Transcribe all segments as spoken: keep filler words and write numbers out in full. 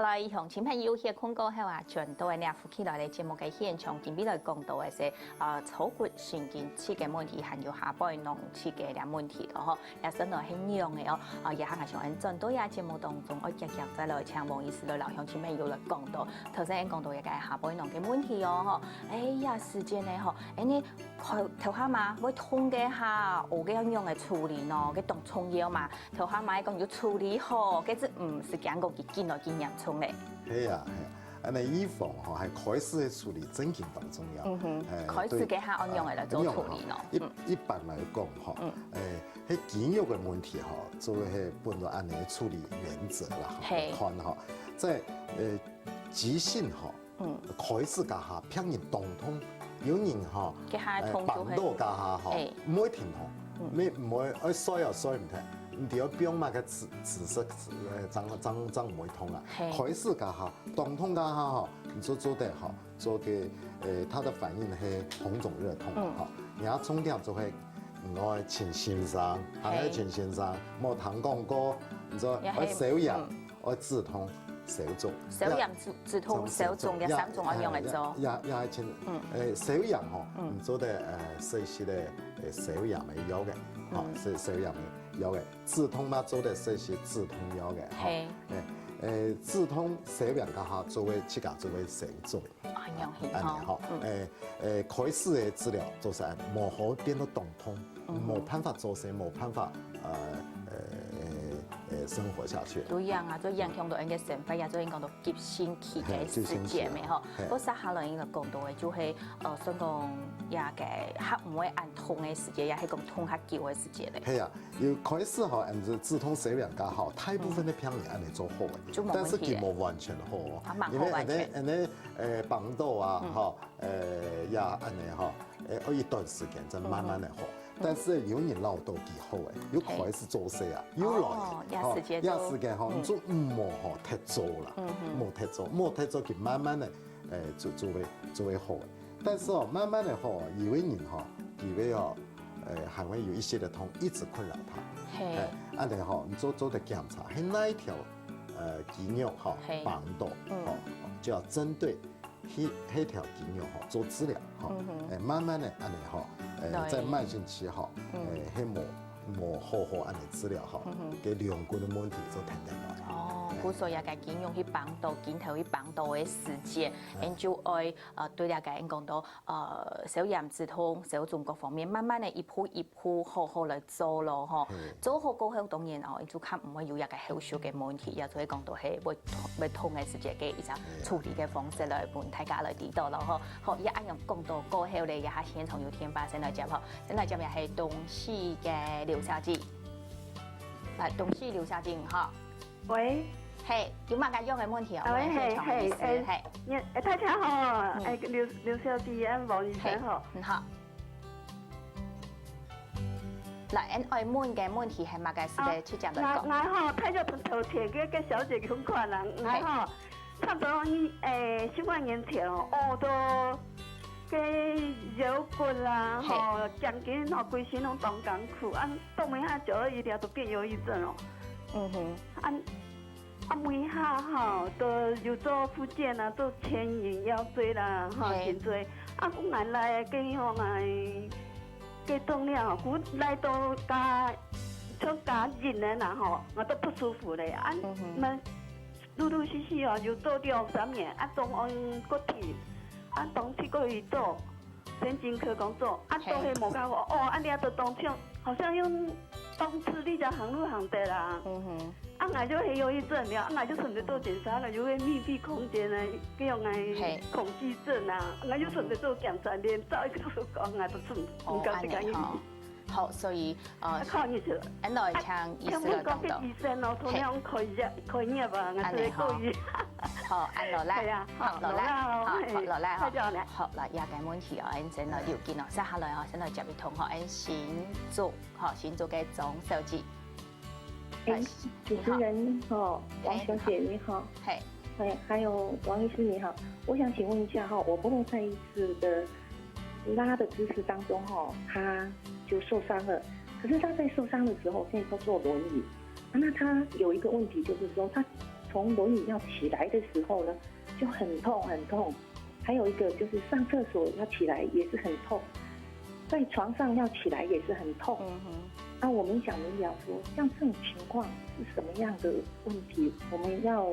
來，鄉親朋友歇睏過後啊，轉到𠊎等福氣來了節目个現場，今晡日來講到个係，呃，坐骨神經症个問題，還有下背囊疾个這問題了吼，也算到係仰个哦。啊，這下𠊎想轉到這節目當中，愛遽遽再來請王醫師來摎鄉親朋友來講到，頭先講到這个下背囊个問題哦，吼，哎呀，時間呢吼，哎呢，頭頭下嘛會痛个哈，哦，該仰个處理呢，該當重要嘛。 頭下嘛講有處理好，該就毋使驚講佢緊來緊嚴重咧。係啊，係啊，恁呢預防吼，還開始个處理真經當重要。嗯哼，哎，開始該下愛仰仔來做處理呢？對，啊，仰仔吼，一，嗯。一般來講吼，嗯。哎，該肌肉个問題吼，做个係本來恁呢處理原則啦，吼，嘿。看吼，在，呃，急性吼， 嗯。開始該下，病人當痛，有人吼，該下痛就會，哎，放倒該下吼，哎。毋會停痛，嗯。你毋會，哎，睡也睡毋忒，你就愛放麼个姿，姿勢，哎，正，正，正毋會痛啊。嘿。開始該下，當痛該下吼，你就做得吼，做个，呃，它的反應係紅腫熱痛嘛，嗯。吼，你愛重點就係，你愛盡欣賞，還愛盡欣賞，嘿。莫聽講過，你說，也係，哎，消炎，嗯。 愛止痛、消腫。消炎、止，止痛、消腫，這三種愛仰仔做。也，也，也，也，嗯。呃，消炎吼，嗯。你做得，呃，食一息个，呃，消炎个藥个，吼，嗯。食消炎个藥个。止痛嘛，做得食一息止痛藥个，吼。嘿。哎，呃，止痛、消炎該下做个，自家做个消腫。啊，仰仔吼。恁呢吼，嗯。哎，哎，開始个治療做得，無好變到當痛。 嗯哼。無辦法做事，無辦法，呃，呃，呃，生活下去。對呀，啊，就影響到𠊎个生活，也就影響到急性期个時節咩吼。嘿，急性期啊。嘿。不過接下來應該講到个就係，呃，算講也个較毋會恁痛个時節，也係講痛較久个時節咧。係啊，有開始吼，恁樣止痛消炎該下，大部分个病人恁樣做好个，嗯。就無問題咧。但是佢無完全好哦，啊，蠻好完全。因為恁樣，恁樣，呃，放倒啊，嗯。吼， 呃，也恁樣吼，呃，愛一段時間再慢慢个好。嗯哼。但是有人恅到幾好个，又開始做事啊，嘿。又來，哦，吼，也時間就，也時間吼，嗯。你就毋好吼，忒早啦，嗯哼。莫忒早，莫忒早，佢慢慢个，呃，就，就會，就會好个。但是哦，慢慢个吼，有个人吼，佢會哦，呃，還會有一息个痛，一直困擾佢。嘿。哎，恁樣吼，你做，做得檢查，係哪一條，呃，肌肉吼，嘿。放倒，嗯。吼，就要針對 該，該條肌肉吼，做治療吼，嗯哼。哎，慢慢个恁樣吼，哎，對。在慢性期吼，嗯。哎，該無，無好好恁樣治療吼，嗯哼。該兩個个問題就停停來。哦，哎。故所以个肌肉去放倒，筋頭去放倒个時節，哎。𠊎就愛，呃，對這个𠊎講到，呃，消炎止痛、消腫各方面，慢慢个一步一步 好好來做咯吼。嗯。做好過後，當然哦，就較毋會有一個後續个問題，也就係講到係會痛，會痛个時節个一隻處理个方式來分大家來知道咯吼。好，也恁樣講到過後咧，這下現場有電話先來接吼，先來接也係東勢个劉小姐。來，東勢劉小姐，你好。喂。嘿，有麼个樣个問題哦？喂，我們現場醫師，嘿，嘿。嘿。你，哎，大家好，嗯。哎，劉，劉小姐，哎，王醫生好。嘿，你好。 來，𠊎愛問个問題係麼个？係个，啊，直接來講。𠊎，𠊎吼，大約同頭前个，个小姐同款啦。𠊎吼，嘿。差不多，誒，十外年前哦，哦，都个腰骨啦，嘿。吼，肩頸吼，規身攏當艱苦，啊，當尾下就一定都變憂鬱症哦。嗯哼。啊， 啊，尾下吼，都有做復健啊，做牽引腰椎啦，吼，嘿。頸椎。啊，講原來个吼，𠊎个動了吼，古來到加，像加緊个啦吼，𠊎都不舒服咧。啊，嗯哼。那陸陸續續哦，有做兩三年，啊，中央骨體，啊，當時過去做， 神經科講做，啊，嘿。都係無較好。哦，啊，你啊，都當像，好像用當時你就行路行得啦。嗯哼。啊，𠊎就係憂鬱症了，啊，𠊎就順便做檢查了，有个密閉空間啊，叫樣个嘿。恐懼症啊，𠊎就順便做檢查，連照一个手光啊，都做毋，哦，毋敢，這个樣。恁樣吼。好，所以，呃，啊，靠你去。恁樣請醫師來講到。啊，請問講个醫生哦，同樣開業，嘿。開業啊，𠊎是个顧醫。恁樣吼。好，恁樣來。係啊，好，好，落來，落來哦，好，嘿，好，落來，好。快點來。 好，來，這个問題哦，𠊎先來留緊哦，接下來哦，先來接一通吼，𠊎新竹，吼，新竹个鍾小姐。哎，來，主持人好。嘿，王小姐你好。嘿。哎，還有王醫師你好，我想請問一下哈，我不動產醫師的拉的姿勢當中哈，他就受傷了，可是他在受傷的時候，現在都坐輪椅，啊，那他有一個問題，就是說他从轮椅要起来的时候呢，就很痛很痛。还有一个就是上厕所要起来也是很痛，在床上要起来也是很痛。嗯哼。那我们想明了说，像这种情况是什么样的问题，我们要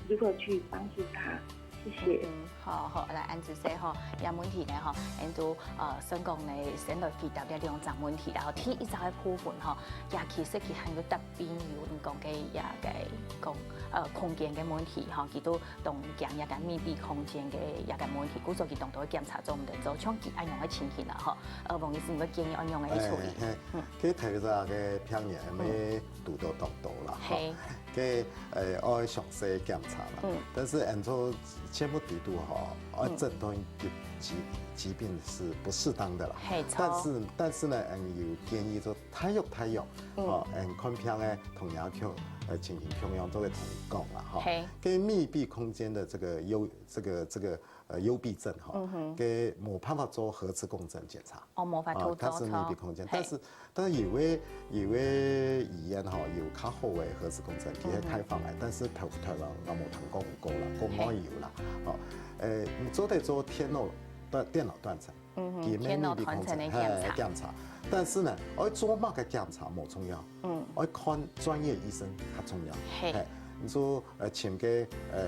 如何去帮助他？谢谢。嗯，好，好，來，恁仔細吼，這問題呢吼，恁都，呃，先講呢，先來回答這兩隻問題啦。吼，第一隻个部分吼，也其實佢還有特別有你講个這个講，呃，空間个問題吼，佢都當驚這个密閉空間个這个問題，故所佢當多檢查做毋得做，像佢恁樣个情形啦吼，呃，王醫師，你會建議恁樣个去處理？哎，嘿，嗯。其實頭先个病人，嗯。也堵到當多啦，吼。嘿。 个，呃，愛詳細檢查啦。嗯。但是按照節目裡肚吼，愛診斷疾，疾，疾病是不適當的啦。嘿，但是，但是呢，嗯，有建議說大約大約，嗯。哦，嗯，看病个同樣共，呃，情形共樣都會同你講啦，哈。嘿。个密閉空間的這個憂，這個，這個，呃，幽閉症哈，嗯哼。个無辦法做核磁共振檢查。哦，無法度啊，它是密閉空間，做到。但是，但是有个，有个醫院哈，有較好个核磁共振，佢係開放个，嗯哼。但是台，台灣我無聽講過啦，國外有啦，嗯。哦，呃，你做得做電腦斷，電腦斷層，嗯哼，佢乜密閉空間，電腦斷層个檢查。嘿，檢查。但是呢，愛做麼个檢查無重要，嗯。愛看專業醫生較重要。嘿。嘿，你說 呃，尋个，呃，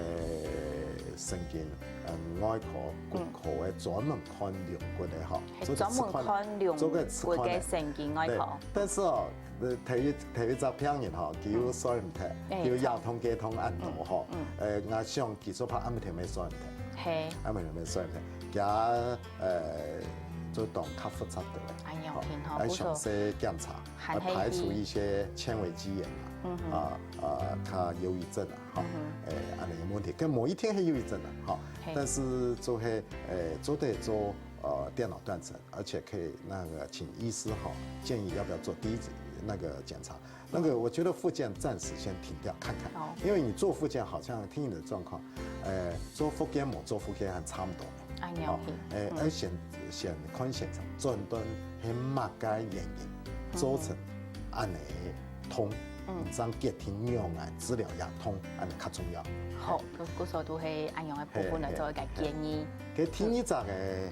神經，呃，外科、骨科个專門看龍骨个吼，嘿，做个專門看龍骨个神經外科。對，但是哦，呃，頭一，頭一隻病人吼，佢有睡毋忒，嗯。哎，佢有夜痛、頭痛恁多吼，嗯，嗯。呃，𠊎想佢做怕暗晡天也睡毋忒，嘿。暗晡天也睡毋忒，佢，呃，做當較複雜个，哎呀，吼，挺好，愛詳細檢查，不錯。還可以，呃，排除一些纖維肌炎啊，嗯哼。啊，啊，較憂鬱症啊。 哈，嗯哼。誒，恁樣个問題，該無一定係憂鬱症啊，哈。嘿。但是做係，誒，做得做，呃，電腦斷層，而且可以那個請醫師哈，建議要不要做第一，那個檢查。那個我覺得復健暫時先停掉看看，哦。因為你做復健好像聽你的狀況，誒，做復健無做復健還差不多。哎，哦，了解。誒，嗯。愛先，先看先生，診斷係麼个原因，嗯哼。造成恁樣 痛，嗯。毋知決定仰般治療也痛，恁樣較重要。好，故，故所都係恁樣个部分來做一個建議。嘿，嘿，嘿。該第二隻个，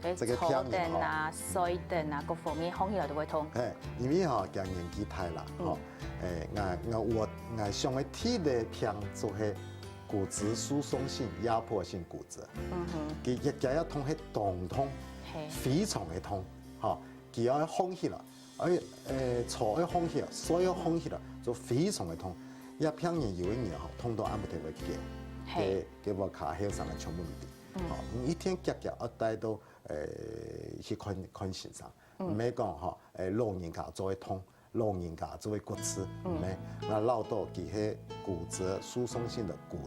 嗯。這個病人吼。該坐等啊、睡等啊，各方面看起來都會痛。嘿，因為吼，佢年紀大啦，嗯。吼，誒，𠊎，𠊎，𠊎，𠊎想个第一個病就係骨質疏鬆性壓迫性骨折。嗯哼。佢，佢，佢个痛係當痛，嘿。非常个痛，吼，佢愛䟘起來， 哎，誒，坐愛䟘起來，睡愛䟘起來，就非常个痛。這病人有个人吼，痛到暗晡天會叫，嘿。該，該屋下後生个全部毋知。嗯。吼，你一定遽遽愛帶到，誒，去看，看先生。嗯。毋係講吼，誒，老人家做會痛，老人家做會骨刺，嗯。毋係，該恅著佢係骨質疏鬆性的骨，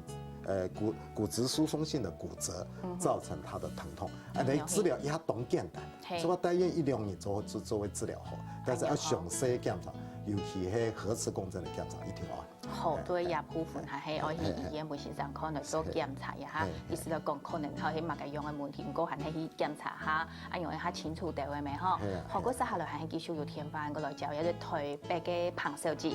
呃，骨，骨質疏鬆性的骨折，嗯哼。造成他的疼痛。啊，哎，你治療一下當簡單。 嘿。所以大約一兩日就，就，就會治療好，但是愛詳細檢查，哎呀，好。尤其係核磁共振个檢查一定要。好，哎，對，哎，也部分還係愛去醫院，哎，哎。問先生，可能做檢查一下，哎，哎。意思來講，可能還係麼个樣个問題，毋過還係去檢查下，啊，用一下清楚到位未吼？哎呀，好，哎呀。過接下來還係繼續有電話，過來接，也係台北个彭小姐。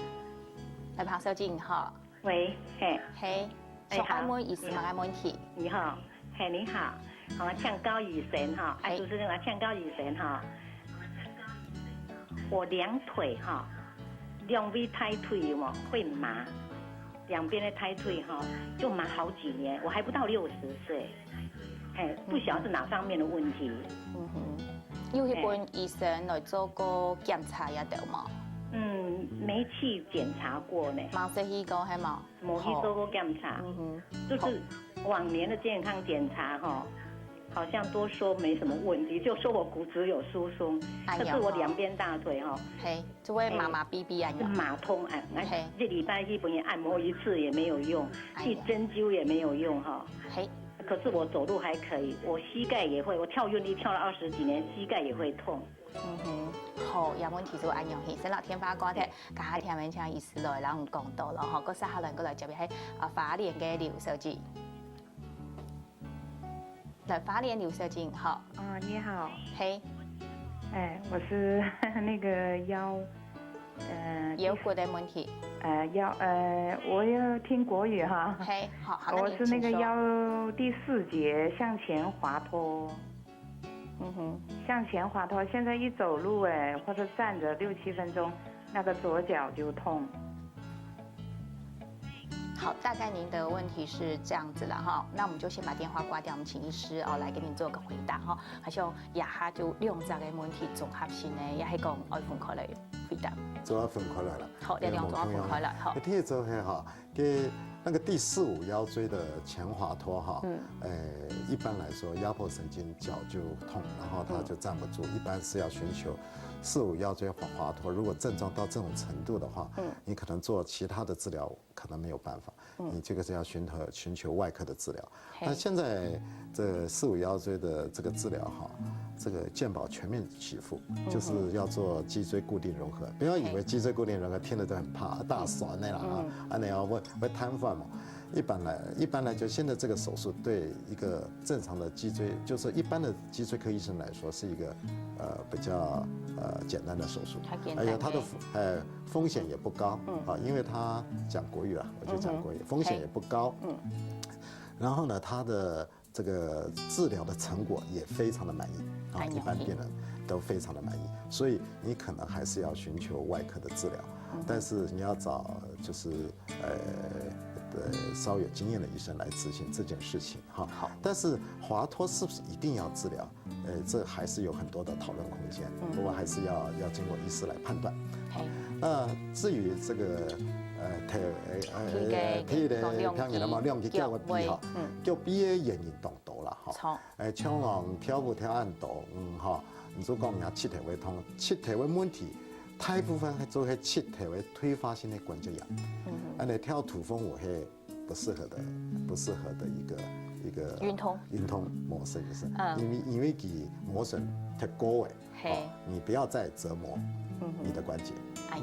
來，彭小姐，你好。 喂，嘿。嘿，哎，想愛問醫師麼个問題？好。你好，嘿，你好。𠊎請教醫生哈，哎，嘿。主持人，𠊎請教醫生哈。我兩腿哈，兩位大腿有沒有會麻？兩邊的大腿哈，就麻好幾年，我還不到六十歲。嘿，不曉得是哪方面的問題。嗯哼，有去問醫生來做過檢查也得無？嗯，沒去檢查過呢。無識去過，係無？ 無去做過檢查，好。嗯哼。就是往年的健康檢查哈，好像都說沒什麼問題，就說我骨質有疏鬆，哎呀，可是我兩邊大腿哈，嘿，就會麻麻痺痺啊，有。麻痛啊，那，嘿。一禮拜去給人按摩一次也沒有用，哎呀。去針灸也沒有用哈。嘿。可是我走路還可以，我膝蓋也會，我跳韻律跳了二十幾年，膝蓋也會痛。 嗯哼，好，這問題就恁樣，先摎電話掛忒，等下聽𠊎請醫師來，摎𠊎講到了吼，過接下來過來接个係，啊，花蓮个劉小姐。來，花蓮劉小姐，好。啊，你好。嘿。哎，我是那個腰，呃，腰骨个問題。呃，腰，呃，我要听国语哈。嘿，好，好，那你我是那个请说。腰第四节向前滑脱。嗯哼。向前滑脱，现在一走路哎，或者站着六七分钟，那个左脚就痛。好，大概您的问题是这样子了哈，那我们就先把电话挂掉，我们请医师哦来给您做个回答哈。还是有以下就两只个问题综合性的，也是讲爱分开来回答。做要分开来了。好，两种做要分开来，好。第一种是哈，给那个第四五腰椎的前滑脱哈，嗯，呃，一般来说压迫神经脚就痛，然后他就站不住，一般是要寻求四五腰椎滑脱。如果症状到这种程度的话，嗯，你可能做其他的治疗可能没有办法，你这个是要寻求寻求外科的治疗。那现在这四五腰椎的这个治疗哈，这个健保全面给付，就是要做脊椎固定融合。不要以为脊椎固定融合听了都很怕，大酸的啦啊，啊那要会会瘫痪嘛。一般来一般来就现在这个手术对一个正常的脊椎，就是一般的脊椎科医生来说是一个呃比较呃简单的手术，很简单而且它的呃风险也不高啊，因为他讲国语啊，我就讲国语，风险也不高。嗯，然后呢，他的这个治疗的成果也非常的满意啊，一般病人都非常的满意，所以你可能还是要寻求外科的治疗，但是你要找就是呃呃稍有经验的医生来执行这件事情哈。好，但是滑脱是不是一定要治疗？呃，这还是有很多的讨论空间，不过还是要要经过医师来判断。那至于这个呃，腿呃呃，腿个平人嘛，两个脚个比哈，脚比个原因当多啦哈。哎，像讲跳舞跳恁多，嗯哈，你就讲人家膝头会痛，膝头个问题，大部分还做个膝头个退化性的关节炎。嗯，那跳土风舞是不适合的，不适合的一个一个运动运动模式就是，因为因为佢磨损太高诶。 嘿，你不要再折磨你的关节，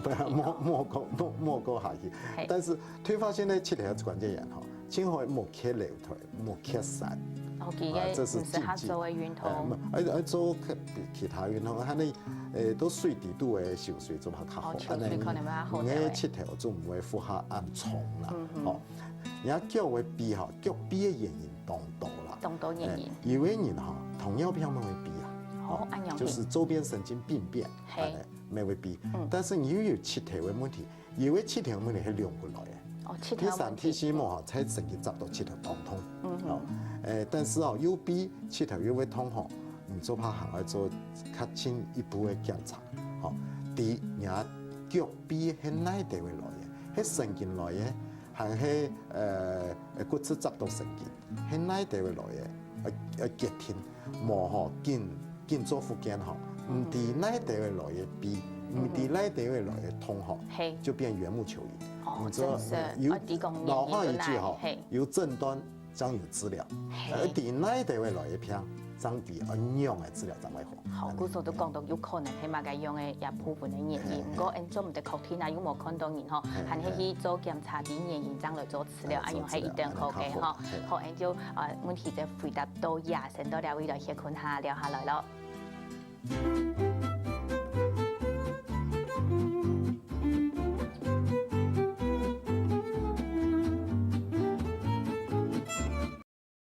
不要磨磨高磨磨高下去。但是退化性的膝头关节炎哈，今后莫去楼梯，莫去山，哦，佢个这是禁忌。做个运动，而而做其其他运动，它那呃都水底肚的修水做法较好，哦，可能要好，你个膝头就不会负荷恁重了，哦。人家脚会比哈，脚比的原因当多啦，当多原因，有的人哈，糖尿病会比啊。 哦，恁樣，就是周边神经病变，嘿，没会比。但是你又有膝头的问题，因为膝头问题是两个来的。哦，膝头第三、第四嘛，才神经找到膝头当痛。嗯，哦，诶，但是哦，有比膝头又会痛吼，你做怕还要做较进一步的检查，吼，第二，脚比是哪个位来的，是神经来的， 还是呃骨质接触神经，係哪个位來个，呃呃決定，無吼，緊緊做復健吼，毋知哪个位來个病，毋知哪个位來个痛吼，就變緣木求魚。哦，真係，有老話一句吼，有症端正有治療，而知哪个位來个病，正知愛仰个治療正會好。 好，故所都講到有可能係麼个樣个一部分个原因，毋過恁做毋得確定啊，又無看到人吼，還係去做檢查，知原因正來做治療，恁樣係一定好个吼。好，恁就呃問題就回答到這，先到這位來歇睏下，聊下來咯。